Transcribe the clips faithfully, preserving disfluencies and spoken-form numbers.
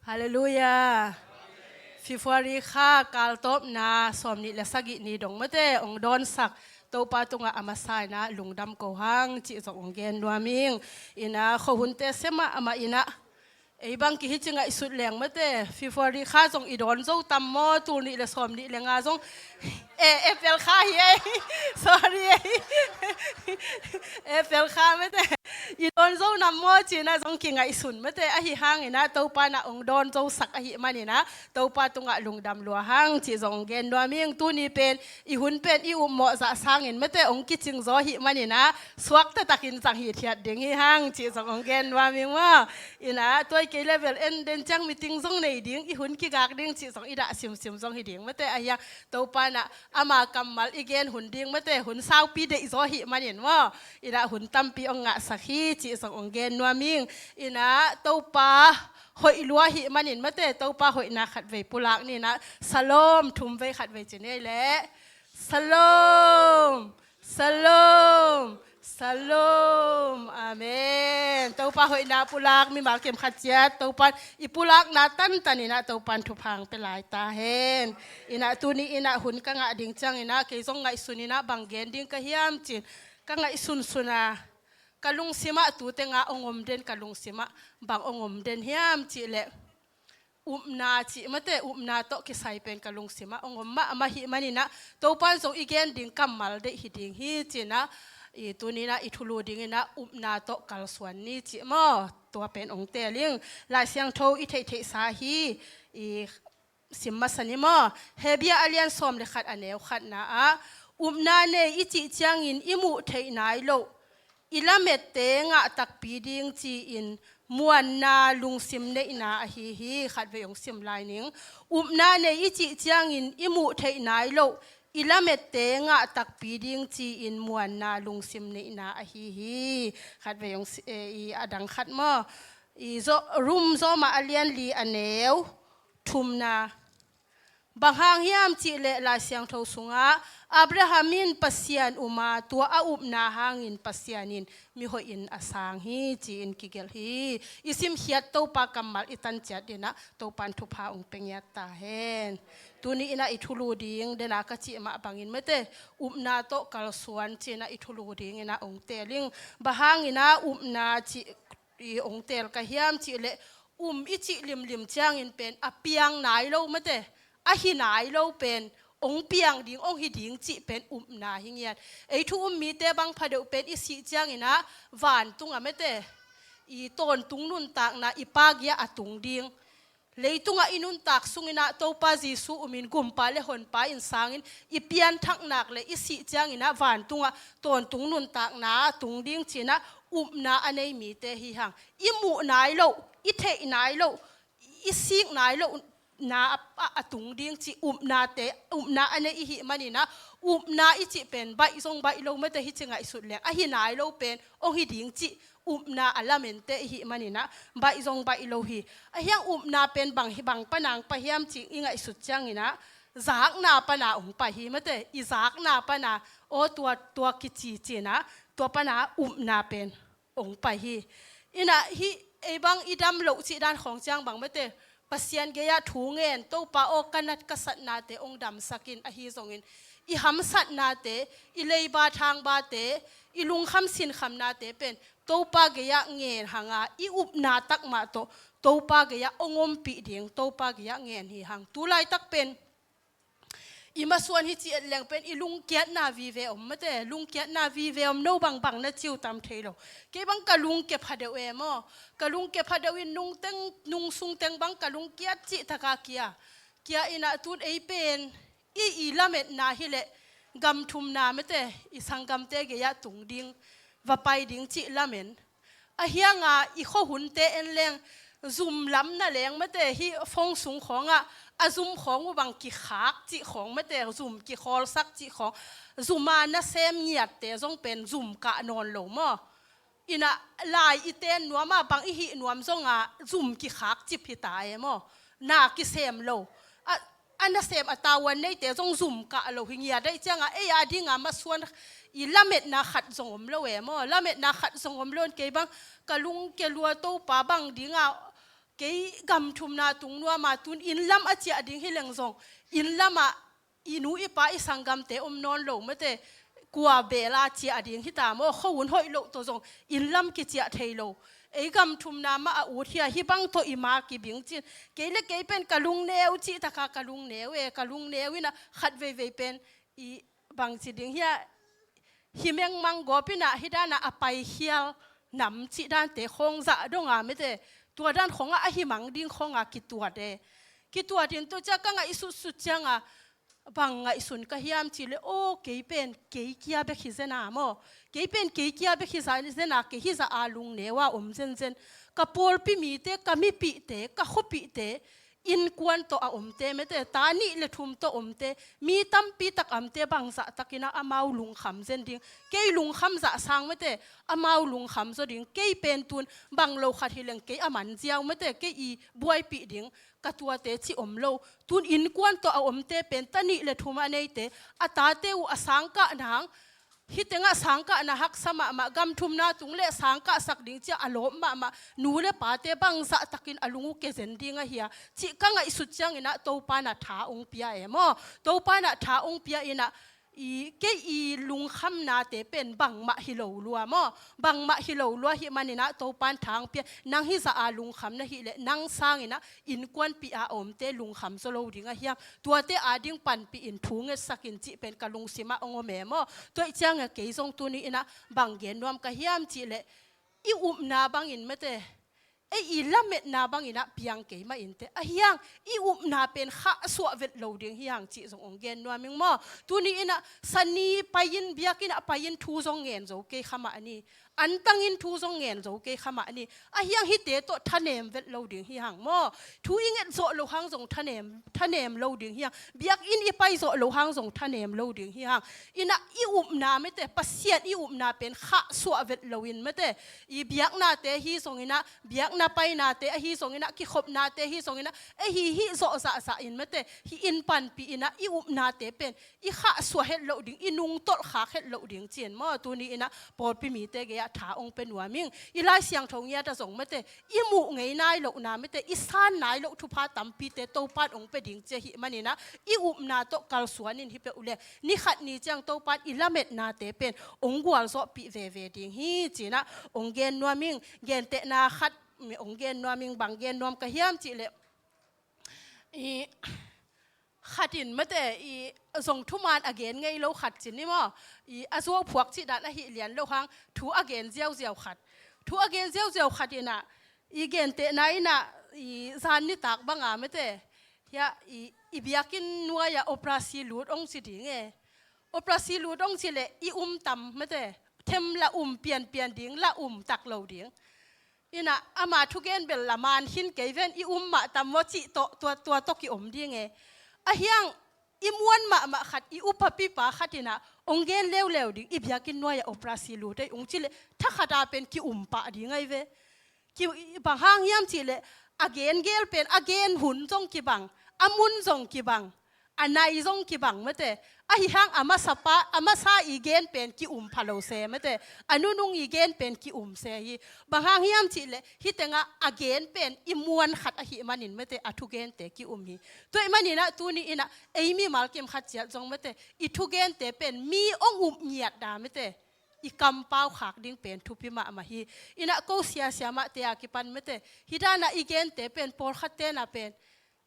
Halleluiah. February kha kaltawpna sawmnih le sagih ni dong mate hong dawnsak Topa tungah a masa in ah lungdam ko hang cih zong hong gen nuam ing. In ah khuahunte sia mahmah in ah ei bang kihi ci ngaihsut leng mate February kha zong i dawn zo tam maw, tul nih le sawmnih le nga zong eh, April kha hi ei. Sorry ei. April kha mate i dawn zo nam maw ci in ah zong kingaihsun mate, ahi hang in ah Topa in ah hong dawn zo sak ahih man in ah Topa tungah lungdam lua hang cih zong hong gen nuam ing. Tuni pen i hun pen i upmawh zah sangin mate hong kicing zaw ahih man in ah suakta takin zang hithiat ding hi hang cih zong hong gen nuam ing maw. In ah tua hi kei le bel en den ciang meeting zong nei ding, i hun kigak ding cih zong i dah simsim zong hi ding mate, ahi hang Topa in ah ama kammal i gen hun ding mate hun saupi deih zaw ahih man in maw, in ah hun tampi hong ngahsak hi cih zong hong gen nuam ing. In ah Topa hoih lua ahih man in mate Topa hoihna khatvei pulak ni in ah Shalom thum vei khatvei ci ni ei leh. Shalom, Shalom, Shalom. Amen. Topa hoihna pulak mimal kim khat ciat Topa in i pulakna tantan in ah Topa in thupha hong pia lai ta hen. In ah tuni in ah hun ka ngah ding ciang in ah kei zong ngaihsun in ah bang gen ding ka hiam ci in ka ngaihsunsun a, ka lungsim ah tu teng ah hong om den, ka lungsim ah bang hong om den hiam cih leh upna cih mate, upna tawh kisai pen ka lungsim ah hong om mahmah ahih man in ah Topa in zong i gen ding kammal deih hi ding hi ci in ah, i tuni in ah i thulu ding in ah upna tawh kalsuan ni cih maw, tua pen hong teel ing. Lai Siangtho i theihtheihsa hi, i sim masa ni maw. Hebru a lian sawm le khat a neu khatna ah upna nei i cih ciangin i muh theih nai loh i lamette ngah takpi ding ci-in muanna lungsim neihna ahi hi. Khatvei hong sim lai ning. Upna nei i cih ciangin i muh theih nai loh i lamette ngah takpi ding ci-in muanna lungsim neihna ahi hi. Khatvei hong si-, eh, i a dang khat maw. I Zo-, Rom Zoma a lian li a neu thumna. Bang hang hiam cih leh Lai Siangtho sungah Abraham in Pasian um a, tua a upna hangin Pasian in mihoihin a sang hi ci-in kigelh hi. I simkhiat Topa kammal i tan ciat in ah Topa in thupha hong pia ngiat ta hen. Tuni in ah i thulu ding den a ka cih mah bangin mate upna tawh kalsuan ci in ah i thulu ding in ah hong teel ing. Bang hang in ah upna cih i hong teel ka hiam cih leh um i cih limlim ciangin pen a piang nai lo mate, a hi nai lo pen hong piang ding, hong hi ding cih pen upna hi ngiat. Ei thu um mite bang pha deuh pen i sih ciangin ah vantung ah mate i tawntung nuntakna i Pa gei ah a tung ding. Leitungah i nuntak sungin ah Topa Jesu umin Gumpa le Honpa in sangin i pianthak nak le i sih ciangin ah vantungah tawntung nuntakna a tung ding ci in ah upna a nei mite hi hang. I muh nai loh, i theih nai loh, i sik nai loh na a, a, a tung ding cih upnate, upna a nei i hih man in ah upna i cih pen baih zong baih lo mate hi ci ngaihsut leng a hi nai lo pen hong hi ding cih upna a lamente i hih man in ah baih zong baih lo hi. Ahi hang upna pen bang hi, bang pan a hong pai hiam cih i ngaihsut ciangin ah zakna pan a hong pai hi mate, i zakna pan a aw tua, tua kici ci in ah tua pan a upna pen hong pai hi. In ah hih ei bang i dam loh cih dan khawng ciang bang mate Pasian gei ah thu ngen, Topa aw ka nat ka satnate hong damsak in, ahi zongin i hamsatnate, i leiba thangbate, i lungkham sinkhamnate pen Topa gei ah ngen hang a i upna tak mah tawh Topa gei ah hong ompih ding, Topa gei ah ngen hi hang. Tu laitak pen i masuan hi ci et leng pen i lungkiatna vive om mate, lungkiatna vive om, no bangbang na ci uh tam thei lo. Kei bang ka lungkia pha deuh e maw, ka lungkia pha deuh in nungteng, nungsung teng bang ka lungkiat cih tak a kia, kia in ah tun ei pen i, i lametna hi leh gam thumna mate, i sanggamte gei ah tung ding, va pai ding cih lamen. Ahi hang a i khuahunte en leng zum lam na leng mate hih phone sung khawng ah a zum khawng uh bang kikhak cih khawng mate, zum kikhawlsak cih khawng, zum a nasem ngiatte zong pen zum kah nawn lo maw. In ah lai i ten nuam a bang i hih nuam zong a zum kikhak cip hi ta e maw. Na kisem lo. A, a nasem a tavuan neite zong zum kah lo hi ngiat ahih ciang a ei a ding a masuan i lametna khat zong om lo e maw. Lametna khat zong om lo in kei bang ka lungkia lua, Topa bang ding a Kei gam thumna tung nuam a, tun inn lam a ciah ding hi leng zong, inn lamah i nu i pa i sanggamte om nawn lo mate, kua bel a ciah ding hi ta maw, khuahun hoih loh tawh zong inn lam kiciah thei lo. Ei gam thumna mah a ut hi a, hih bang tawh i ma kibing cin. Kei le kei pen ka lungneu cih taka ka lungneu e, ka lungneu in a khat veivei pen i bangci ding hi a, hih mengmang gawp in a hih dan a a paikhial nam cih dante khawng zah dong a mate, tua dan khawng a a hih mang ding khawng a kituat e. Kituat in tua ciang ka ngaihsutsut ciang a, bang ngaihsun ka hiam cih leh, aw, kei pen kei kia bek hi zen a maw, kei pen kei kia bek hi zen a, kei hih zah a lungneu a om zenzen. Ka pawlpi mite, ka mipihte, ka khuapihte, innkuan tawh a omte mate, ta nih le thum tawh omte, mi tampi tak a omte bangzah takin a amau lungkham zen ding. Kei lungkham zah sang mate, amau lungkham zaw ding. Kei pen tun bang lo khat hi leng kei a man ziau mate, kei i buaipih ding ka tuate cih om lo. Tun innkuan tawh a omte pen ta nih le thum a neite, a tate uh a sangkah nang, hih tengah sangkahna haksa mahmah, gam thumna tung le sangkahsak ding cia a lawp mahmah nu le pate bangzah takin a lung uh ke zen ding ahi a, cih ka ngaihsut ciangin a Topa in a tha ong pia e maw. Topa in a tha ong pia in a, i, kei i lungkhamnate pen bangmah hi lo lua maw. Bangmah hi lo lua hih manin a Topa in tha ong pia, nang hih zah a lungkham na hih leh nang sangin a innkuanpih a omte lungkham zaw lo ding ahi a, tuate ading panpih in thu ngetsak in cih pen ka lungsim ah ong om e maw. Tua ih ciang a kei zong tuni in a bang gen nuam ka hiam cih leh, i upna bangin mate, ei i lametna bangin a piang kei mah in teh, ahi hang i upna pen khahsuah vet lo ding hi hang cih zong ong gen nuam ing maw. Tuni in a sani pai-in, biakinn ah pai-in thu zong ngen zo kei kha mah ni. Antangin thu zong ngen zo kei kha mah ni. Ahi hang hihte tawh thanem vet lo ding hi hang maw. Thu i nget zawh loh hang zong thanem, thanem lo ding hi hang. Biakinn i pai zawh loh hang zong thanem lo ding hi hang. In a i upna mate, Pasian i upna pen khahsuah vet lo in mate, i biaknate hi zongin a, biakna painate ahi zongin a, kikhopnate hi zongin a, ei hih zawh zahzah in mate, hih in panpih in a i upnate pen i khahsuah het loh ding, i nungtolh khak het loh ding ci-in maw, tuni in a pawlpi mite gei ah tha ong pia nuam ing. I Lai Siangtho ngiat ah zong mate, i muh ngei nai lohna mate, i san nai loh thupha tampite Topa in ong pia ding ci ahih manin a, i upna tawh kalsuan in hi peuh leh, ni khat ni ciang Topa in i lametnate pen ong gualzawhpih veve ding hi ci-in a ong gen nuam ing. Gentehna khat ong gen nuam ing. Bang gen nuam ka hiam cih leh, i, khat in mate, i, zong thuman a gen ngei lo khat ci ni maw. I, a zuau phuak cih dan ahih lian loh hang thu a gen ziauziau khat. Thu a gen ziauziau khat in a, i, gentehna in a, i, zan nitak bang a mate, hia, i, i biakinn nuai ah operasi lut ong ci ding e. Operasi lut ong ci leh i um tam mate, them la um pianpian ding, la um tak lo ding. In a ama thugen bel la man khin kei ven, i um mah tam maw cih tawh, tua, tua tawh kiom ding e. Ahi hang i muan mahmah khat, i upapipa khat in a ong gen leuleu ding, i biakinn nuai ah operasi lut ei ong ci leh, thakhat a pen ki-um pah ding ahi ve. Ki, bang hang hiam cih leh, a gen gel pen a gen hun zong kibang, a mun zong kibang, a nai zong kibang mate. Ahi hang a masapa, a masa i gen pen ki-um pha lo se mate, a nunung i gen pen ki-um se hi. Bang hang hiam cih leh, hih teng ah a gen pen i muan khat ahih manin mate, a thugente ki-um hi. Tua ahih manin a tuni in a ei mimal kim khat ciat zong mate, i thugente pen mi ong up ngiat a mate, i kampau khak ding pen thupi mahmah hi. In a ko siasia mahte a kipan mate, hih dan a i gente pen pawlkhatte na pen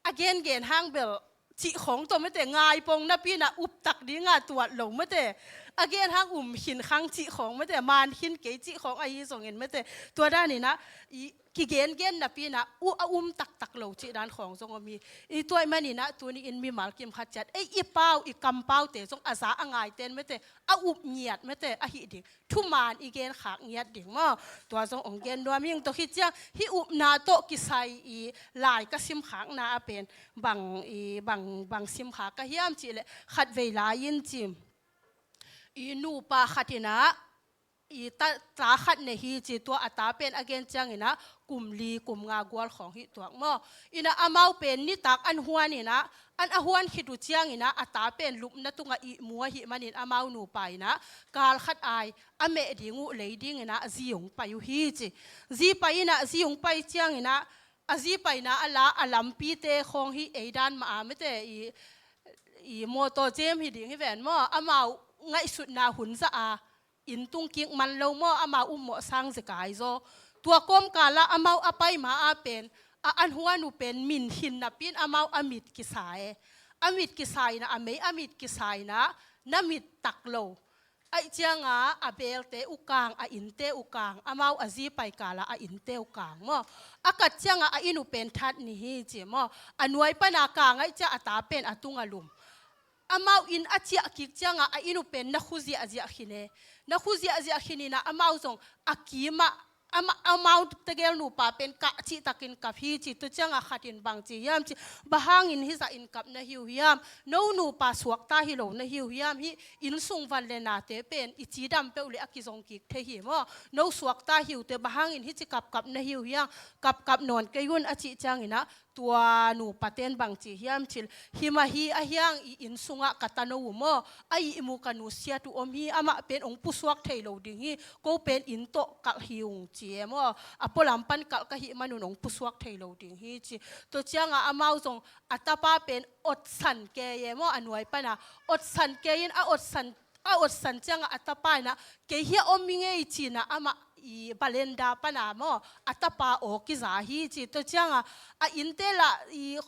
a gengen hang bel cih khawng tawh mate, ngaipong napi in a up tak ding a tuat lo mate, a gen hang um khin khang cih khawng mate, man khin kei cih khawng ahi zongin mate, tua dan in a i kigengen napi in a, u, a um taktak lo cih dan khawng zong om hi. I, tua ahih manin a tuni in mimal kim khat ciat, ei i pau, i kampaute zong a za a ngaite in mate, a up ngiat mate ahih ding, thuman i gen khak ngiat ding maw. Tua zong ong gen nuam ing. Tua khit ciang hih upna tawh kisai i lai ka sim khakna ah pen bang, i, bang, bang sim khak ka hiam cih leh, khat vei lai in ci, i, nupa khat in a, i, ta, ta khat nei hi ci, tua a ta pen a gen ciangin a kum li kum nga gual khawng hi tuak maw. In a amau pen nitak an huan in a, an a huan khit uh ciangin a, a ta pen lupna tungah ihmu ahih manin amau nupa in a kal khat ai a meh ding uh lei dingin a zi ong pai uh hi ci. Zi pai in a, zi ong pai ciangin a a zi paina a la a lampite khawng hi ei dan mah a mete i, i mawtaw jam hi ding hi ven maw. Amau ngaihsutna hun zah a inn tung kik man lo maw, amau upmawh sang zekai zaw. Tua kawmkal ah amau a pai ma a pen a, an huan uh pen min hin napi in amau a mit kisa e. A mit kisa in ah, a mei a mit kisa in ah, na mit tak lo. Ahih ciangah a belte uh kang, a innte uh kang, amau a zi pai kal ah a innte uh kang maw. A kat ciangah a inn uh pen that ni hi ci maw. A nuai pan a kang ahih ciang a ta pen a tung a lum. Amau inn a ciah kik ciangah a inn uh pen na khu ziahziah khin e. Na khu ziahziah khin in ah amau zong a kim ah, ama, amau tegel nupa pen kah cihtakin kap hi ci. Tua ciangah khat in bang ci hiam ci, bang hangin hih zah in kap na hi uh hiam? No nupa suakta hi lo na hi uh hiam? Hih inn sung van le nate pen i cidam peuh le a kizong kik thei hi maw. No suakta hi uh teh bang hangin hih ci kapkap na hi uh hiam? Kapkap nawn kei un a cih ciangin ah, tua nupa ten bang ci hiam cih leh, hi mah hi, a hiang i inn sungah ka tano uh maw, a ihmu ka nusiat uh om hi, amah pen hong pusuak thei lo ding hi, ko pen inn tawh kalh hi ung ci e maw. A pualam pan kalh ka hih man un hong pusuak thei lo ding hi ci. Tua ciangah amau zong a tapa pen otsan kei e maw, a nuai pan a otsan kei in, a otsan a otsan ciangah a tapa in ah, kei hiah om ing ei ci in ah, amah i balenda pan a maw, a tapa aw kiza hi ci. Tua ciangah a innte lah i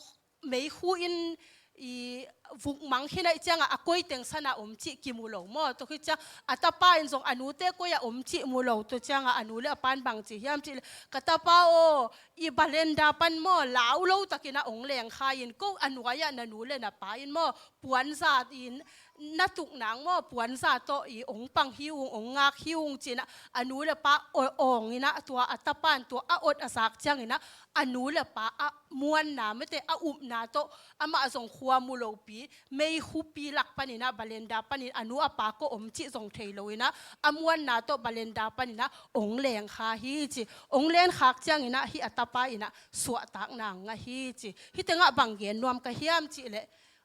meikhu in i vuk mang khin ahih ciangah a koi teng san a om cih kimu lo maw. Tua khit ciang a tapa in zong a nute koi a om cih mu lo. Tua ciangah a nu le a pa in bang ci hiam cih leh, ka tapa aw, i balenda pan maw, lau lo takin ah hong leng kha in, ko a nuai ah na nu le na pa in maw, puanza in na tuk nang maw, puanza tawh i hong pang hi ung, hong ngak hi ung ci in ah, a nu le pa aw-, awng in ah, tua a tapa in tua a ot a zak ciangin ah, a nu le pa a muanna mete, a upna tawh, amah zong khua mu lopi, meikhupi lak panin ah, balenda panin a nu a pa ko om cih zong thei lo in ah, a muanna tawh balenda panin ah hong leng kha hi ci. Hong leng khak ciangin ah, hih a tapa in ah suahtakna ngah hi ci. Hih tengah bang gen nuam ka hiam cih leh,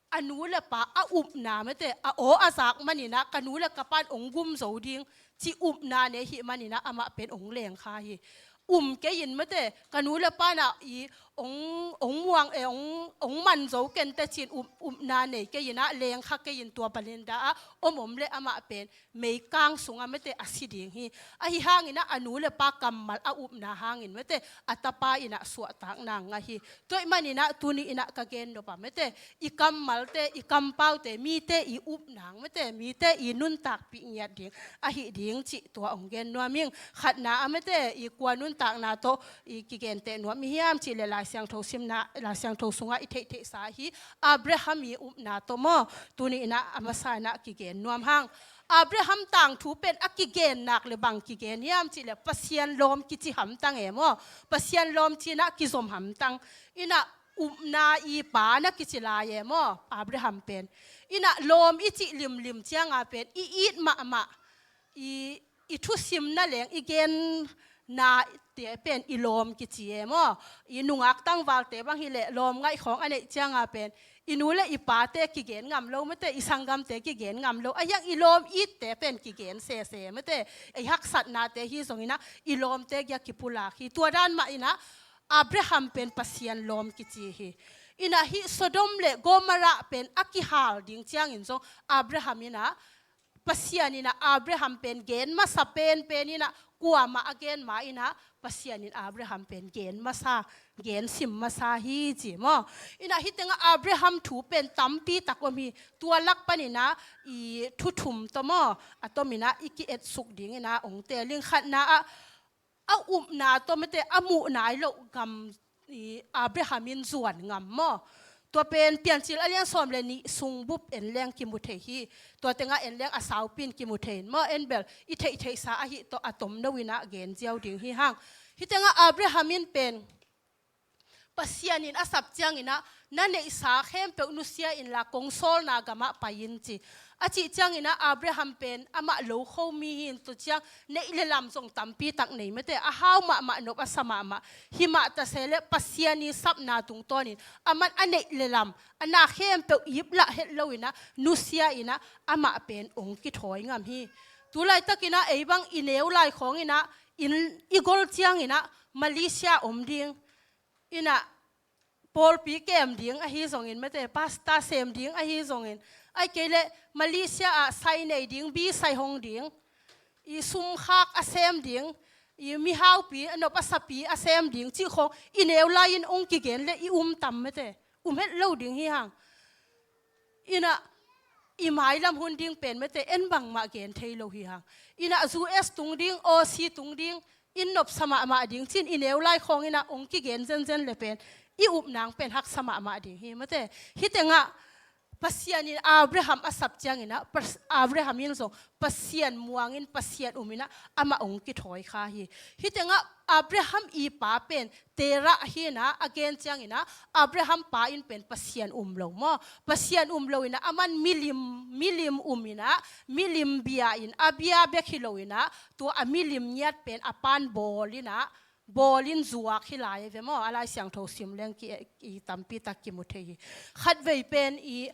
a nu le pa a upna mete, a aw a zak manin ah, ka nu le ka pa in hong gum zo ding cih upna nei hih manin ah, amah pen hong leng kha hi. Um kei in mete, ka nu le pa in ah i hong, hong muang, eh, hong, hong man zo ken teh ci in up, upna nei kei in ah, leng kha kei in, tua balenda ah om om leh amah pen meikang sungah mete a si ding hi. Ahi hangin ah a nu le pa kammal a upna hangin mete a tapa in ah suahtakna ngah hi. Tua ahih manin ah tuni in ah ka gen nop a mete, i kammalte, i kampaute, mite i upna mete, mite i nuntakpih ngiat ding ahi ding cih tua hong gen nuam ing. Khatna ah mete, i kua nuntakna tawh i kigenteh nuam i hiam cih leh, Lai Siangtho simna, Lai Siangtho sungah i theihtheihsa hi, Abraham i upna tawh maw, tuni in ah a masa in ah kigen nuam hang. Abraham tangthu pen a kigen nak leh bang kigen hiam cih leh, Pasian lawm kici hamtang e maw. Pasian lawm ci in ah kizom hamtang. In ah upna i pa na kici lai e maw, Abraham pen. In ah lawm i cih limlim ciangah pen, i it mahmah, i, i thusimna leng, i gen nate pen i lawm kici e maw. I nungak tangvalte bang hi leh lawm ngaih khawng a neih ciangah pen, i nu le i pate kigen ngam lo mete, i sanggamte kigen ngam lo. Ahi hang i lawm itte pen kigen sese mete. Ei haksatnate hi zongin ah, i lawmte kiang kipulak hi. Tua dan mah in ah, Abraham pen Pasian lawm kici hi. In ah hih Sodom le Gomorrah pen a kihal ding ciangin zong, Abraham in ah, Pasian in ah Abraham pen gen masa penpen in ah, kuamah a gen ma in ah, Pasian in Abraham pen gen masa, gen sim masa hi ci maw. In ah hih tengah Abraham thu pen tampi tak om hi. Tua lak panin ah i thu thum tawh maw, a tom in ah i ki-etsuk ding in ah hong teel ing. Khatna ah, a upna tawh mete, a muh nai loh gam i Abraham in zuan ngam maw. Tua pen Piancil a lian sawm le nih sung bup en leng kimu thei hi. Tua tengah en leng a saupi in kimu thei in maw. En bel i theihtheihsa ahi tawh a tomno in ah gen ziau ding hi hang. Hih tengah Abraham in pen Pasian in a sap ciangin ah, na neihsa khempeuh nusia inla kong sawlna gamah pai in ci. A cih ciangin ah Abraham pen amah lokho mi hi in, tua ciang neih le lam zong tampi tak nei mete, a hau mahmah, nop a sa mahmah. Hi mah ta se leh Pasian i sapna tungtawnin aman a neih le lam, a na khempeuh ip lah het lo in ah, nusia in ah, amah pen hong kithawi ngam hi. Tu laitakin ah ei bang i neu lai khawngin ah, inn i gol ciangin ah, Malaysia om ding, Inah pawlpi kem ding ahi zongin, mate, pastor sem ding ahi zongin, ahih kei leh Malaysia ah sai nei ding, bi sai hong ding, i sumkhak a sem ding, i mihaupi, a nop a sapi a sem ding cih khawng i neu lai-in hong kigen leh i um tam, mate, um het lo ding hi hang. Inah i mailam hun ding pen, mate, en bangmah gen thei lo hi hang. Inah U S tung ding, Aussie tung ding, inn nopsa mahmah ding ci-in i neu lai khawng inah hong kigen zenzen leh pen i upna pen haksa mahmah ding hi, mate. Hih tengah Pasian in Abraham a sap ciang inah, Pas-, Abraham in zong Pasian muang in, Pasian um inah amah hong kithawi kha hi. Hih tengah Abraham i pa pen Terah hi inah, a gen ciang inah Abraham pa in pen Pasian um lo maw. Pasian um lo inah, aman milim, milim um inah, milim bia in, a bia bek hi lo inah, tua a milim ngiat pen a pa'n bawl inah, bawl in zuak hi lai ve maw. A Lai Siangtho sim leng ki, i tampi tak kimu thei hi. Khatvei pen i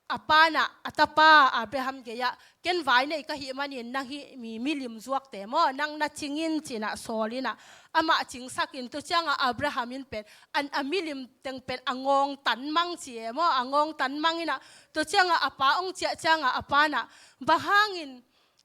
a pa'n ah, a tapa Abraham gei-ah, ken vai nei ka hih manin nang hih mi, milim zuakte maw, nang na cing in ci inah sawl inah, amah cingsak in, tua ciangah Abraham in pen, an, a milim teng pen a ngawng tan mang ci e maw, a ngawng tan mang inah, tua ciangah a pa hong ciah ciangah a pa'n ah, bang hangin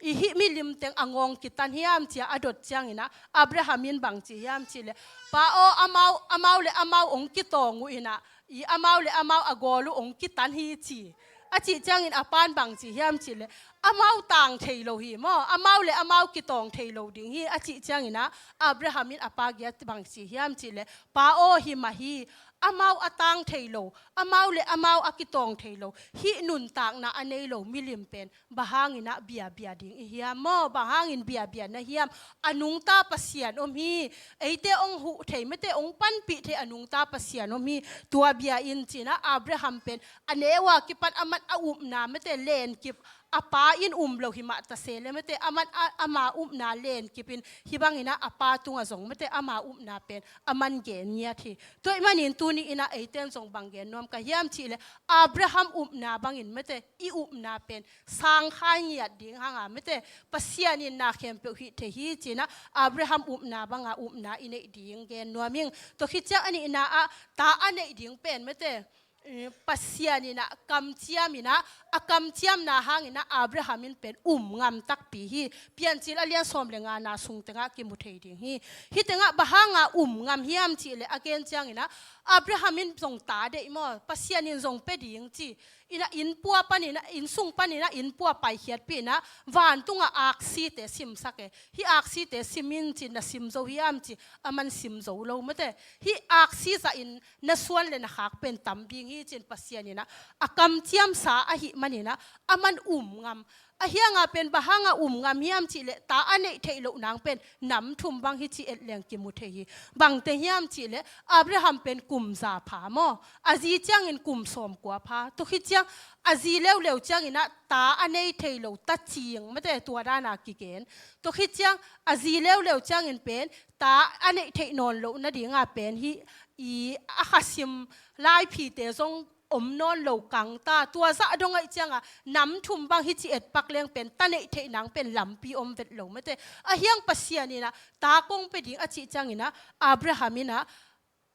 i hih milim teng a ngawng kitan hiam ci-a a dot ciang inah, Abraham in bang ci hiam cih leh, Pa aw, amau, amau leh amau hong kitawng uh inah, i amau leh amau a gawl uh hong kitan hi ci. A cih ciangin a pa'n bang ci hiam cih leh, amau tang thei lo hi maw, amau leh amau kitawng thei lo ding hi, a cih ciang inah, Abraham in a pa gei-ah bang ci hiam cih leh, Pa aw, hi mah hi, amau a tang thei lo, amau leh amau a kitawng thei lo hih nuntakna a nei lo milim pen bang hang inah biabia ding i hiam maw? Bang hangin biabia na hiam? A nungta Pasian om hi. Eite hong huh thei, mate, hong panpih thei a nungta Pasian om hi. Tua bia in ci inah Abraham pen a neu a kipan aman a upna, mate, lenkip, a pa in um lo hi mah ta se leh, mate, aman a, ama upna lenkip in, hih bang inah a pa tungah zong, mate, ama upna pen aman gen ngiat hi. Tua ahih manin tuni inah eite'n zong bang gen nuam ka hiam cih leh, Abraham upna bangin, mate, i upna pen sangkhai ngiat ding hang a, mate, Pasian in na khempeuh hih thei hi ci inah Abraham upna banga upna i neih ding gen nuam ing. Tua khit ciang a nihna ah, ta a neih ding pen, mate, eh, Pasian inah kamciam inah, a kamciamna hang inah Abraham in pen um ngam takpi hi. Piancil a lian sawm leh ngana sung tengah kimu thei ding hi. Hih tengah bang hanga um ngam hiam cih leh, a gen ciang inah, Abraham in zong ta deih maw, Pasian in zong pia ding ci. Inah innpua pan inah, innsung pan inah innpua paikhiatpih inah, vantungah aksite simsak e. Hih aksite sim in ci, na sim zo hiam ci, aman sim zo lo, mate. Hih aksi zahin na suan leh na khak pen tam ding hi ci-in Pasian inah a kamciamsa ahih man inah, aman um ngam. Ahih hanga pen bang hanga um ngam hiam cih leh, ta a neih theih loh nang pen nam thum bang hi ci et leng kimu thei hi. Bangte hiam cih leh, Abraham pen kum za pha maw, a zi ciangin kum sawmkua pha. Tua khit ciang a zi leuleu ciang inah ta a nei thei lo, ta cing, mate, tua dana kigen. Tua khit ciang a zi leuleu ciangin pen ta a neih theih nawn loh nadinga pen hih i a khasim laiphite zong om nawn lo, kang ta, tua zah dong ahih cianga nam thum bang hi ci et pak leng pen ta neih theih nang pen lampi om vet lo, mate. Ahih hang Pasian inah ta kong pia ding a cih ciang inah Abraham inah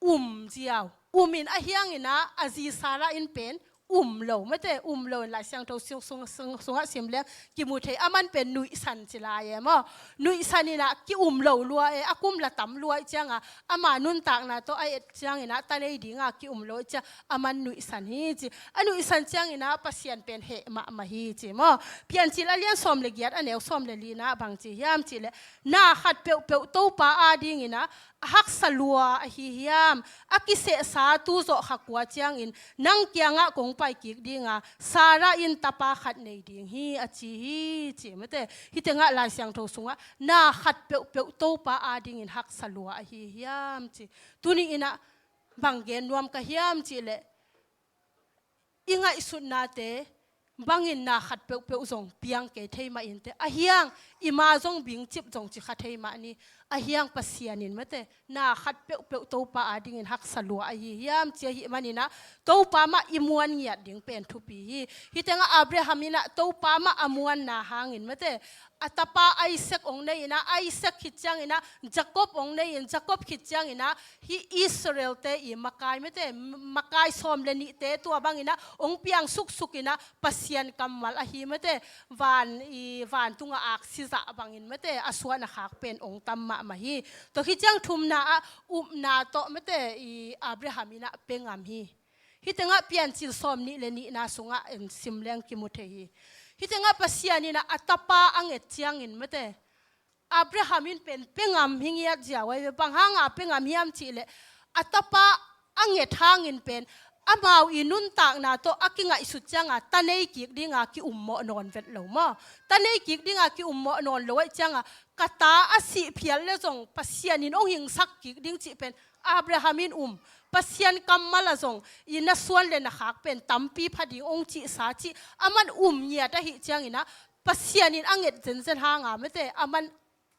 um ziau. Um in, ahih hang inah a zi Sarah in pen um lo, mate, um lo in Lai Siangtho sung, sung, sung, sungah sim leng kimu thei, aman pen nuihsan ci lai e maw. Nuihsan inah ki um lo lua e, a kum la tam lua ahih cianga, ama nuntakna tawh a et ciang inah ta nei dinga ki um lo ahih ciang, aman nuihsan hi ci. A nuihsan ciang inah Pasian pen heh mahmah hi ci maw. Piancil a lian sawm leh giat, a neu sawm leh lina bang ci hiam cih leh, na khat peuhpeuh Topa ading inah a haksa lua ahi hiam? A kisehsa tu zawh kha kua ciangin nang kiangah kong pai kik dinga, Sarah in tapa khat nei ding hi, a ci hi ci, mate. Hih tengah Lai Siangtho sungah na khat peuhpeuh Topa adingin haksa lua ahi hiam ci. Tuni inah bang gen nuam ka hiam cih leh, i ngaihsutnate bangin na khat peuhpeuh zong piang kei thei mah inteh. Ahih hang i ma zong bingcip zong ci kha thei mah ni. Ahi hang Pasian in mate, na khat peuhpeuh Topa adingin haksa lua ahi hiam ci ahih manin ah, Topa mah i muan ngiat ding pen thupi hi. Hih tengah Abraham in ah Topa mah a muanna hangin mate, a tapa Isaac hong nei in ah, Isaac khit ciangin ah Jacob hong nei in, Jacob khit ciangin ah hih Israel-te i makai mate, makai sawm le nihte tua bangin ah hong piang suksuk in ah, Pasian kammal ahi mate, van i, vantung a aksi zah bangin mate, a suan a khak pen hong tam mahmah hi. Tua khit ciang thumna ah upna tawh mate, i Abraham in ah pia ngam hi. Hih tengah Piancil sawm nih le nihna sungah en sim leng kimu thei hi. Hih tengah Pasian in ah a tapa a nget ciangin mate, Abraham in pen pia ngam hi ngiat ziau ahi ve. Bang hanga pia ngam hiam cih leh, a tapa a nget hangin pen amau i nuntakna tawh a kingaihsut cianga ta nei kik dinga ki-ummawh nawn vet lo maw? Ta nei kik dinga ki-ummawh nawn lo ahih cianga, ka ta a sih phial le zong Pasian in hong hingsak kik ding cih pen Abraham in um. Pasian kammal ah zong i na suan le na khak pen tampi pha ding hong cihsa cih aman um ngiat ahih ciangin ah, Pasian in a nget zenzen hanga mate, aman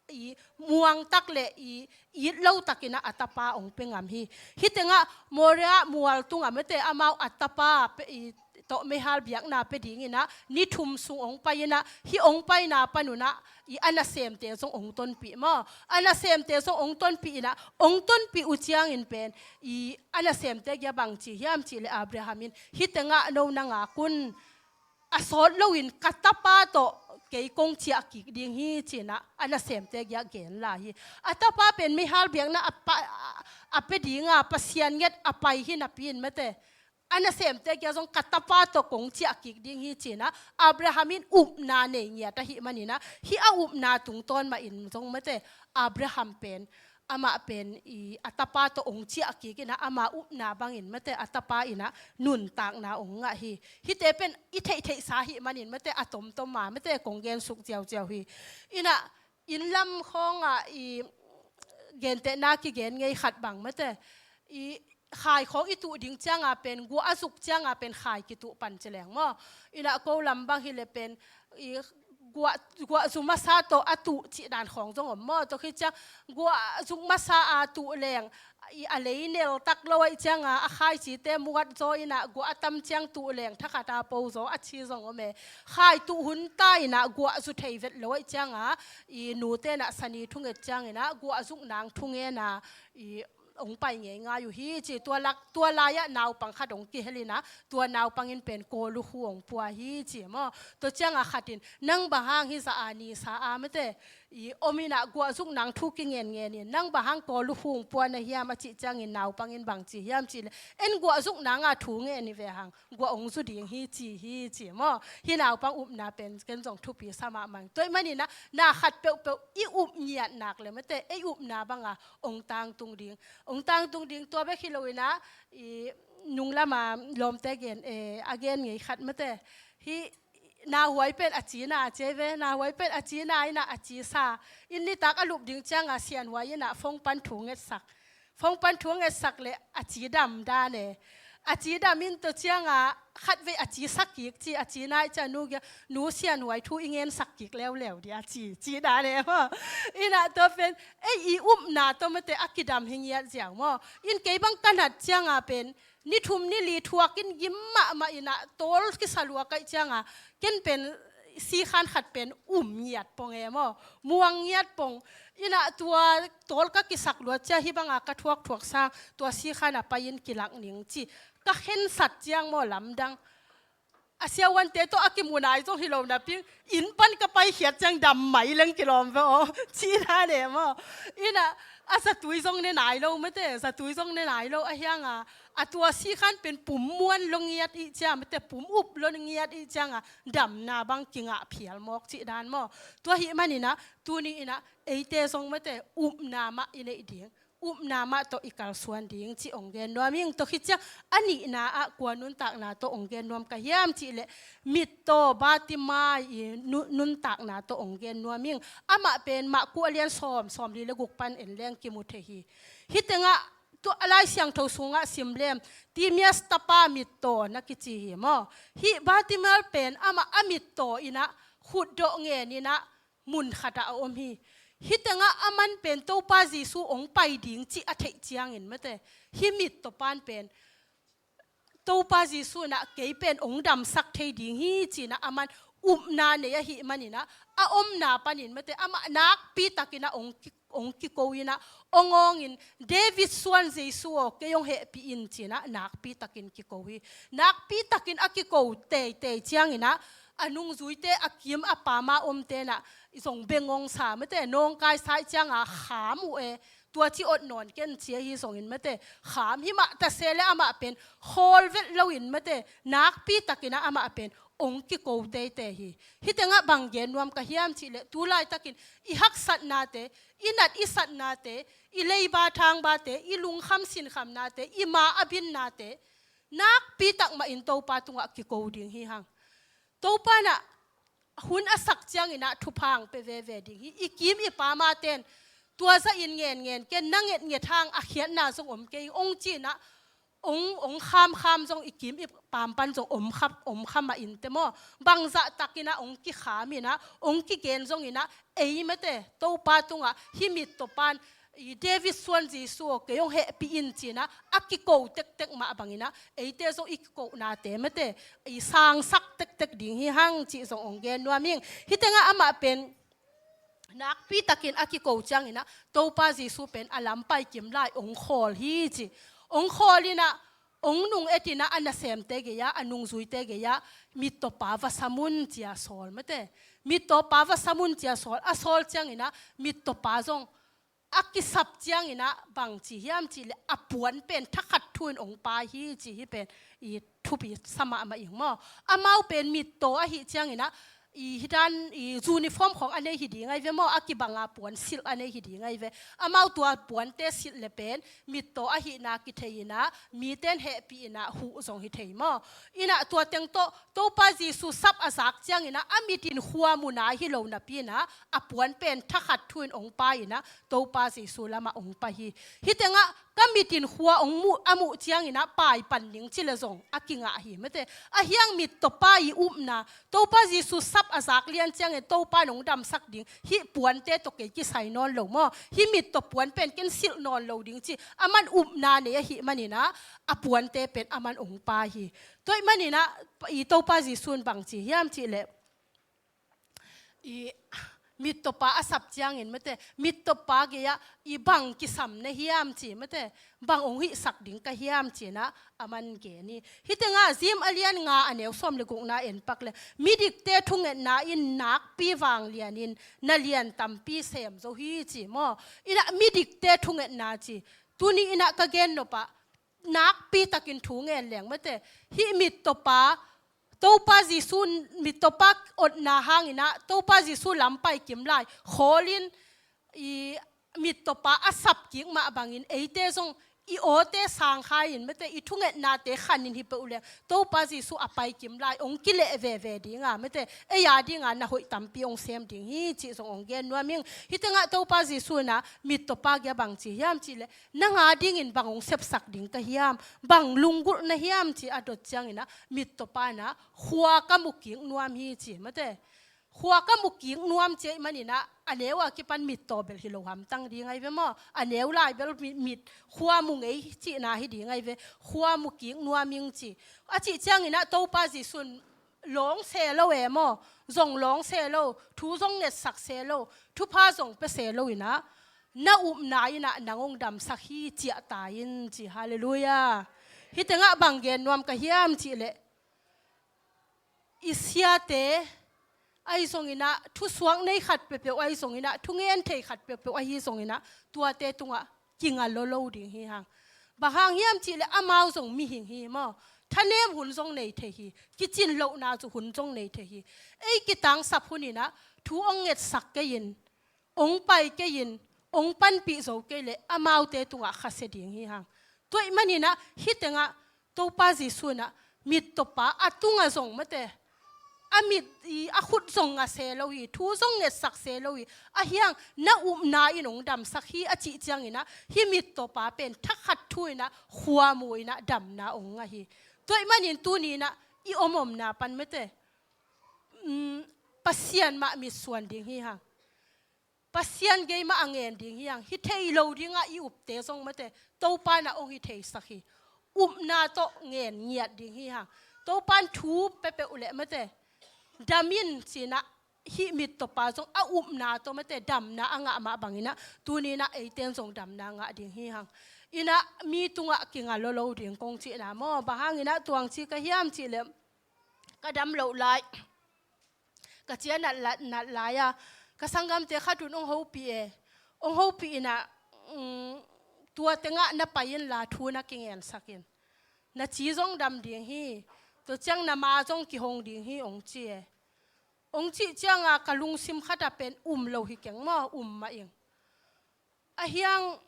i muang tak le i it lo takin ah a tapa hong pia ngam hi. Hih tengah Moria mual tungah mate, amau a tapa pe-, i tawh meihal biakna pia dingin ah ni thum sung hong pai in ah, hih hong paina panun ah i a nasemte zong hong tonpih maw? A nasemte zong hong tonpih in ah, hong tonpih uh ciangin pen i a nasemte kiang bang ci hiam cih leh Abraham in, hih tengah no na ngak un, a sawt loin ka tapa tawh kei kong ciah kik ding hi ci-in ah a nasemte kiang gen lai hi. A tapa pen meihal biakna a pa-, a, a pia dinga Pasian nget a pai hi napi-in mate, a nasemte kiang zong ka tapa tawh kong ciah kik ding hi ci-in ah Abraham in upna nei ngiat ahih manin ah, hih a upna tungtawn mahin zong mate, Abraham pen, amah pen i a tapa tawh hong ciah kik in ah, ama upna bangin mate, a tapa in ah nuntakna hong ngah hi. Hihte pen i theihtheihsa ahih manin mate, a tomtom a mate kong gensuk ziauziau hi. In ah, inn lam khawngah i gentehna kigen ngei khat bang mate, i khai khawng i tuh ding cianga pen, guah a zuk cianga pen khai kituh pan ci leng maw? In ah ko lam bang hi leh pen i guah, guah zu masa tawh a tuh cih dan khawng zong om maw? Tua khit ciang guah zuk masa a tuh leng, i a lei nel tak lo ahih cianga a khaicite muat zaw in ah, guah a tam ciang tuh leng thakhat a po zaw a ci zong om e. Khai tuh hun ta in ah guah zu thei vet lo ahih cianga i nute in ah sani thunget ciangin ah guah zuk nang thungen a i hong pai ngeingai uh hi ci. Tua lak, tua lai-ah naupang khat hong kihel in ah, tua naupang in pen kawlukhu hong pua hi ci maw? Tua cianga khat in, nang bang hang hih zah a nisa a mate, i om in ah guah zuk nang thu kingenngen in, nang bang hang kawlukhu hong pua na hiam a cih ciangin naupang in bang ci hiam cih leh, en guah zuk nanga thu ngen hi ve hang, guah hong zu ding hi ci hi ci maw? Hih naupang upna pen ken zong thupi sa mahmah ing. Tua ahih manin ah, na khat peuhpeuh i up ngiat nak leh mate, ei upna banga hong tangtung ding, hong tangtung ding. Tua bek hi lo in ah, i nung lama lawmte gen, eh, a gen ngei khat mate, hih nauhuai pen a cina ci ve, nauhuai pen a cina in ah a cisa. Inn nitak a lup ding cianga sianhuai in ah phone pan thu ngetsak. Phone pan thu ngetsak leh a ci dam dan e. A ci dam in tua cianga khatvei a ci sa kik ci, a cina ahih ciang nu kiang, nu sianhuai thu i ngensak kik leuleu dia ci, ci dan e maw? In ah tua pen ei i upna tawh mate a kidam hi ngiat ziau maw? In kei bang ka nat cianga pen ni thum ni li thuak in gim mahmah in ah tawl kisa lua ka hih cianga, ken pen sikhan khat pen um ngiat pong e maw? Muang ngiat pong. In ah tua tawl ka kisak luat ciang hih banga ka thuakthuak sang tua sikhan a pai-in kilak ning ci. Ka khensat ciang maw lamdang. A siavuante tawh a kimu nai zong hi lo napi-in, inn pan ka paikhiat ciang dam mai leng kilawm ve aw. Ci dan e maw? In ah a zatui zong ne nai lo mate, zatui zong ne nai lo ahi hanga, a tua sikhan pen pum muan lo ngiat ahih ciang mate, pum up lo ngiat ahih cianga damna bang kingah phial mawk cih dan maw? Tua ahih manin ah, tuni in ah eite zong mate, upna mah i neih ding, upna mah tawh i kalsuan ding cih hong gen nuam ing. Tua khit ciang a nihna ah kua nuntakna tawh hong gen nuam ka hiam cih leh, mittaw Bartimai i nu-, nuntakna tawh hong gen nuam ing. Amah pen Marku a lian sawm, sawmli le guk pan en leng kimu thei hi. Hih tengah tua a Lai Siangtho sungah sim leng, Timaeus tapa mittaw na kici hi maw? Hih Bartimai pen amah a mittaw in ah khutdawh ngen in ah mun khatah a om hi. Hih tengah aman pen Topa Jesu hong pai ding cih a theih ciangin mate, hih mittawpa'n pen Topa Jesu in ah kei pen hong damsak thei ding hi ci-in ah aman upna nei ahih manin ah, a omna panin mate, amah nakpi takin ah hong ki, hong kiko in ah, hong awngin, David suan Jesu aw, kei hong hehpih in ci-in ah nakpi takin kiko hi. Nakpi takin a kiko teitei ciangin ah, a nungzuite, a kim a pam a omte'n ah zong bengngong sa mate, nawngkai sa ahih ciangin kham uh e, tua ci awt nawn ken ci ahi zongin mate, kham hi mah ta se leh amah pen khawl vet loin mate, nakpi takin ah amah pen hong kiko teitei hi. Hih tengah bang gen nuam ka hiam cih leh, tu laitakin i haksatnate, i nat i satnate, i leiba thangbate, i lungkham sinkhamnate, i ma a binnate, nakpi tak mahin Topa tungah kiko ding hi hang. Topa in ah hun a sak ciangin ah thupha hong pia veve ding hi. I kim i pam a te'n tua zahin ngenngen ken, na ngetnget hang a khiatna zong om kei, hong ci-in ah, hong, hong khamkham zong, i kim i pam pan zong om kha, om kha mah inteh maw. Bangzah takin ah hong kikham in ah, hong kigen zongin ah, ei mate, Topa tungah hih mittawpa'n, i David suan Jesu aw, kei hong hehpih in ci-in ah a kiko tektek mah bangin ah, eite zong i kikonate mate, i sangsak tektek ding hi hang cih zong hong gen nuam ing. Hih tengah amah pen nakpi takin a kiko ciangin ah, Topa Jesu pen a lam pai kim lai hong khawl hi ci. Hong khawl in ah, hong nung et in ah, a nasemte gei-ah, a nungzuite gei-ah mittawpa va sam un ci-a sawl mate. Mittawpa va sam un ci-a sawl. A sawl ciangin ah mittawpa zong a kisap ciangin ah bang ci hiam cih leh, a puan pen thakhat thu-in hong pai hi ci. Hih pen i thupi sa mahmah ing maw. Amau pen mittaw ahih ciangin ah, i hih dan, i uniform khawng a nei hi ding ahi ve maw, a kibanga puan silh a nei hi ding ahi ve. Amau tua puante silh leh pen mittaw ahihna kithei in ah, mite'n hehpih in ah huh zong hi thei maw. In ah tua teng tawh Topa Jesu sap a zak ciangin ah, a mit in khua mu nai hi lo napi-in ah, a puan pen thakhat thu-in hong pai in ah, Topa Jesu lamah hong pai hi. Hih tengah ka mit in khua hong muh, a muh ciangin ah pai pan ning ci leh zong a kingah hi mate. Ahih hang mittawpa i upna, Topa Jesu sap a zak lian ciangin Topa in hong damsak ding, hih puante tawh kei kisai nawn lo maw, hih mittaw puan pen ken silh nawn lo ding ci, aman upna nei ahih manin ah, a puante pen aman hong pai hi. Tua ahih manin ah, i Topa Jesu in bang ci hiam cih leh, i mittawpa a sap ciangin mate, mittawpa gei-ah i bang kisam na hiam ci mate, bang hong hihsak ding ka hiam ci-in ah aman gen hi. Hih tengah James a lian nga, a neu sawm leh gukna en pak leh, midikte thungetna in nakpi vanglianin na lian tampi sem zo hi ci maw. In ah midikte thungetna ci. Tuni in ah ka gen nop ah, nakpi takin thu ngen leng mate, hih mittawpa, Topa Jesu, mittawpa otna hangin ah Topa Jesu lam pai kim lai khawlin, i mittawpa a sap kik mah bangin eite zong i awte sangkhai-in mate, i thungetnate khanin hi peuh leng, Topa Jesu a pai kim lai hong kileh veve ding a mate, ei a ding a na hoih tampi hong sem ding hi cih zong hong gen nuam ing. Hih tengah Topa Jesu in ah mittawpa gei-ah bang ci hiam cih leh, nang a dingin bang hong sepsak ding ka hiam, bang lunggulh na hiam ci a dot ciangin ah, mittawpa in ah, khua ka mu kik nuam hi ci mate. Khua ka mu kik nuam ci ahih manin ah, a neu a kipan mittaw bel hi lo hamtang ding ahi ve maw. A neu lai bel mit, mit khua mu ngei cihna hi ding ahi ve. Khua mu kik nuam ing ci. A cih ciangin ah Topa Jesu in lawng se lo e maw. Zong lawng se lo, thu zong ngetsak se lo, thupha zong pia se lo in ah, na upna in ah nang hong damsak hi, ciah ta in ci. Halleluiah. Hih tengah bang gen nuam ka hiam cih leh, i siate ahi zongin ah, thusuak nei khat peuhpeuh ahi zongin ah, thungen thei khat peuhpeuh ahi zongin ah, tuate tungah kinga lolo ding hi hang. Bang hang hiam cih leh amau zong mihing hi maw. Thanem hun zong nei thei hi. Kicin lohna zong hun zong nei thei hi. Ei kitangsap hun in ah, thu hong ngetsak kei in, hong pai kei in, hong panpih zo kei leh amaute tungah khasia ding hi hang. Tua ahih manin ah, hih tengah Topa Jesu in ah, mittawpa a tungah zong mate, a mit, i, a khut zong nga se lo hi, thu zong ngetsak se lo hi. Ahih hang na upna in hong damsak hi a cih ciangin ah, hih mittawpa pen thakhat thu in ah khua mu in ah damna hong ngah hi. Tua ahih manin tuni in ah i om omna pan mate, um, Pasian mah mitsuan ding hi hang. Pasian gei mah a ngen ding hi hang. Hi thei lo dingah i upte zong mate, Topa na ong hi theisak hi. Upna tawh ngen ngiat ding hi hang. Topan thu pepeuh leh mate, dam in cinah, hih mittawpa zong a upna tawh mate, damna a ngah mah banginah, tuninah eiten zong damna ngah ding hi hang. Inah mi tungah kinga lo lo ding kong cihna maw? Bang hanginah tuang ci ka hiam cihleh, ka dam loh lai, ka cia nat la-, nat lai-a, ka sanggamte khat un ong hopih e. Ong hopih inah, um, tua tengah na pai inla thu na kingensak in. Na ci zong dam ding hi. Tua ciang na ma zong kihong ding hi ong ci e. Ong cih cianga ka lungsim khata pen um lo hi keng maw, um mah ing. Ahiang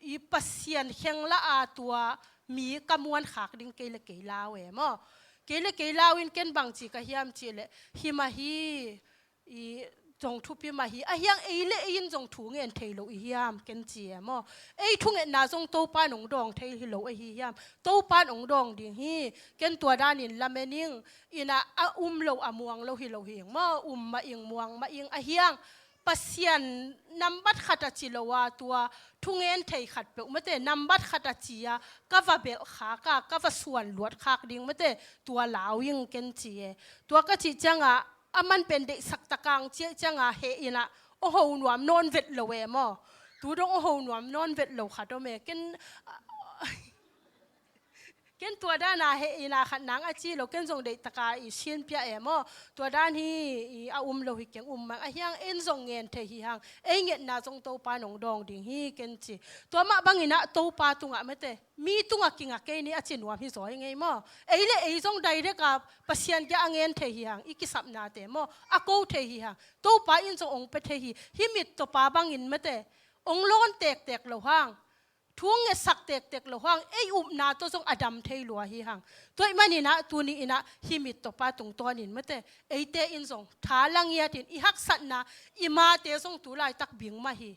i Pasian khengla a tua mi ka muankhak ding kei le kei lau e maw? Kei le kei lau in ken bangci ka hiam cihleh, hi mah hi, i zong thupi mah hi. Ahiang ei le ei in zong thu ngen thei lo i hiam ken ci e maw? Ei thungetna zong Topa nong dawng thei hi lo ahi hiam? Topa nong dawng ding hi. Ken tua danin lamen ing. Inah a um lo a muang lo hi lo hi ing maw? Um mah ing, muang mah ing. Ahiang Pasian nambat khat a ci lo a, tua thungen thei khat peuh mate, nambat khat a ci a, ka va belh khak a, ka va suan luat khak ding mate, tua lau ing ken ci e. Tua ka cih cianga, a man pen deihsak takang ciah cianga heh inah, ong ho nuam nawn vet lo e maw? Tu dong ong ho nuam nawn vet lo khat om e, ken, Ken tua dana heh ina khat nang a ci lo, ken zong deihtaka i sin pia e maw? Tua dan hi, i a um lo hi keng, um mang. Ahiang en zong ngen thei hi hang. Ei ngetna zong Topa nong dawng ding hi ken ci. Tua mah banginah Topa tungah mate, mi tungah kinga kei ni a ci nuam hi zaw i ngei maw? Ei le ei zong direct a Pasian kia a ngen thei hi hang, i kisapnate maw? A ko thei hi hang. Topa in zong ong pe thei hi. Hih mittawpa bangin mate, ong lawn tektek lo hang. Thu ngetsak tektek lo hang, ei upna tawh zong a dam thei lua hi hang. Tua ih maninah tuni inah hih mittawpa tungtawnin mate, eite in zong tha la ngiatin i haksatna, i mate zong tu laitak bing mah hi.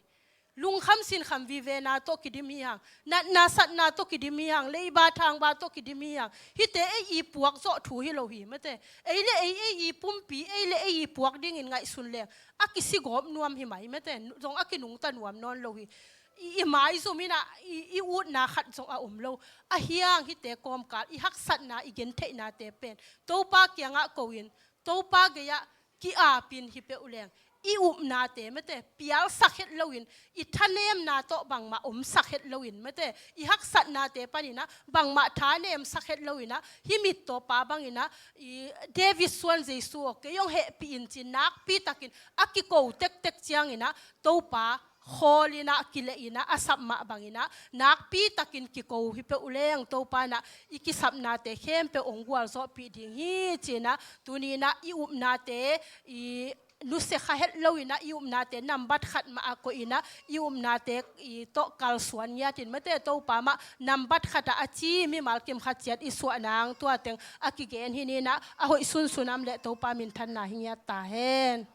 Lungkham sinkham vivena tawh kidim hi hang. Natna satna tawh kidim hi hang. Leiba thangba tawh kidim hi hang. Hihte ei i puak zawh thu hi lo hi mate. Ei le ei, ei i pumpi, ei le ei i puak dingin ngaihsun leng a kisigawp nuam hi mai mate. Zong a kinungta nuam nawn lo hi. I, i maizum inah, i, i utna khat zong a om lo. Ahiang hihte kawmkal i haksatna, i gentheihnate pen Topa kiangah ko-in, Topa gei-ah ki-apin hi peuh leng, i upnate mate, pialsak het loin, i thanemna tawh bangmah omsak het loin mate, i haksatnate paninah bangmah thanemsak het loinah, hih mittawpa banginah, i David suan Jesu aw, kei hong hehpih in ci-in nakpitakin a kiko tektek cianginah, Topa khawl inah, kileh inah, a sap mah banginah, nakpitakin kiko hi peuh leng, Topa inah i kisapnate khempeuh ong gualzawhpih ding hi, ci-inah, tuni inah i upnate, i nusia kha het loinah, i upnate nambat khat mah a koihinah, i upnate i tawh kalsuan ngiatin mate, Topa mah nambat khatah a ci mimal kim khat ciat i suah nang, tua teng a kigen hi ninah, a hoih sunsun am leh Topa minthanna hi ngiat ta hen.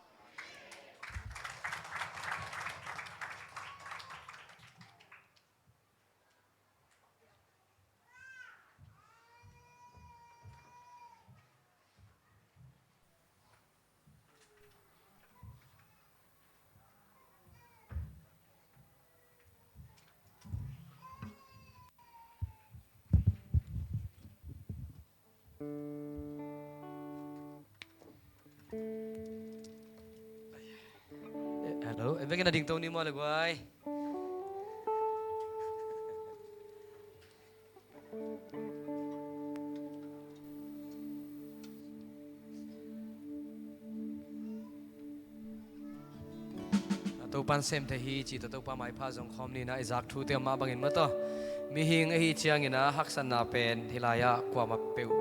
Hello, en vekin a dingto ni maw le guai. A Topan sem thei hi ci tawh Topa maipha zong khawm ninah, i zak thute om mah bangin maw taw, mihing ahi cianginah haksatna pen hih lai-ah kuamah peuh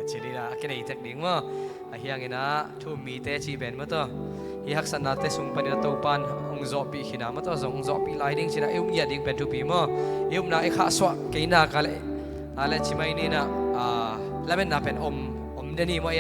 ci ninah a kinei tek ding maw? Ahianginah thu-um mite ci pen maw taw, hih haksatnate sung paninah Topan hong zawhpih khinah maw taw, zong hong zawhpih lai ding cinah i um ngiat ding pen thupi maw? I upna i khahsuah kei nak a le, a le ci mai ninah, a, lametna pen om, om den hi maw?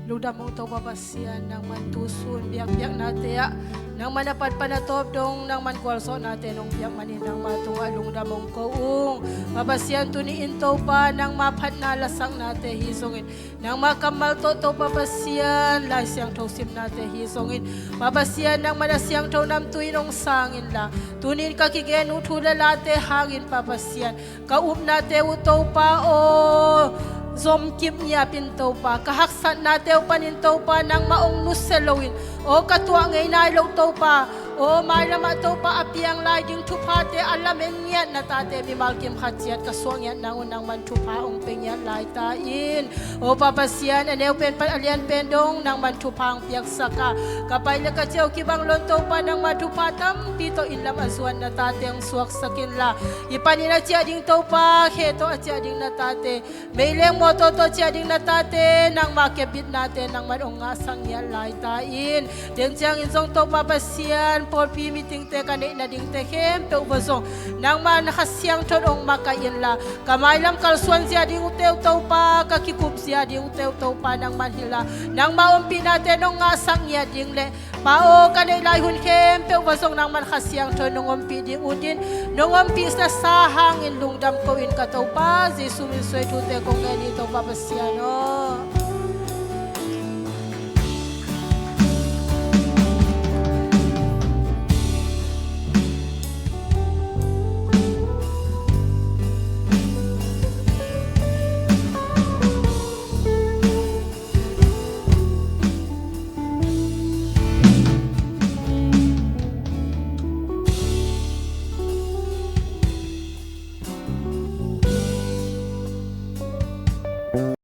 Lungdam ung Topa Pasian, nangman tu sun biakpiaknate ah Nangman a pat pan a tawp dong nangman gualzawhnate nong piak manin nangma tungah lungdam hong ko ung. Pa Pasian, tuni in Topa nangma phatna lasaknate hi zongin, nangma kammal tawh Topa Pasian Lai Siangtho simnate hi zongin, Pa Pasian nangman a siangtho namtui in hong sang inla, tuni in ka kigen uh thu le late hangin Pa Pasian, ka upnate uh Topa aw, zomkip ngiapin Topa, ka haksatnate uh panin Topa nangmah hong nusia loin, aw ka tuah ngei nai lo Topa, aw mailamah Topa a piang lai ding thuphate a lamen ngiat na tate mimal kim khat ciat ka suah ngiat nang uh nangman thupha hong pe ngiat lai ta in. Aw Pa Pasian, a neu pen pan a lian pen dong nangman thupha hong piaksak a, ka pai le ka ciah uh kibang loin Topa nangma thupha tampi tawh inn lam a zuan na tate hong suaksak inla, i panin a ciah ding Topa, khe tawh a ciah ding na tate, meileng mawtaw tawh a ciah ding na tate, nangma kepbitnate nangman hong ngahsak ngiat lai ta in. Den ciangin zong Topa Pasian, pawlpi meetingte ka neih nadingte khempeuh va zong nangma na Kha Siangtho in hong makaih inla, ka mailam kalsuan zia ding uh teu Topa, ka kikup zia ding uh teu Topa nangman hilh a, nangma ompihnate nong ngahsak ngiat ding le Pa aw, ka neih lai hun khempeuh va zong nangman Kha Siangtho in nong ompih ding ut in, nong ompih nasa hangin lungdam ko in ka Topa Jesu min suang thute kong ngen hi Topa Pasian aw.